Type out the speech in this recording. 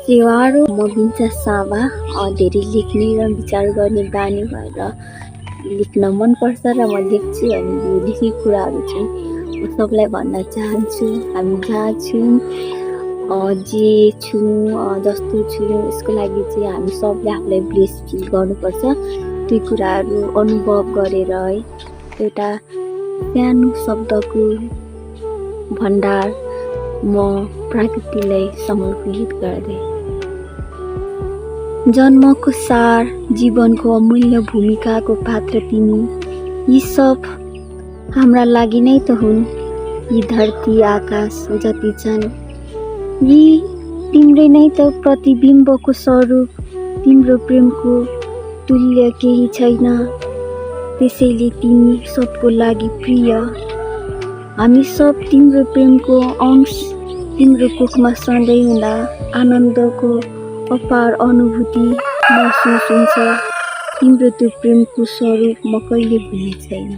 सेवारो म बिन्चा सावा धेरै लेख्ने र विचार गर्ने बानी भएर लेख्न मनपर्छ र म लेख्छु अनि यो लेखेको कुराहरू चाहिँ म सबलाई भन्न चाहन्छु। हामी जहाँ छौँ जे छौँ जस्तो छौँ यसको लागि चाहिँ हामी सबले आफूलाई ब्लेस फिल गर्नुपर्छ। त्यो कुराहरू अनुभव गरेर है एउटा सानो शब्दको भण्डार म प्रकृतिलाई समर्पित गर्दै। जन्मको सार जीवनको अमूल्य भूमिकाको पात्र तिमी, यी सब हाम्रा लागि नै त हुन्। यी धरती आकाश जति छन् यी तिम्रै नै त प्रतिबिम्बको स्वरूप। तिम्रो प्रेमको तुल्य केही छैन, त्यसैले तिमी सबको लागि प्रिय। हामी सब तिम्रो प्रेमको अंश। तिम्रो कोखमा सधैँ हुँदा आनन्दको अपार अनुभूति महसुस हुन्छ। तिम्रो त्यो प्रेमको स्वरूप म कहिले भुल्ने छैन।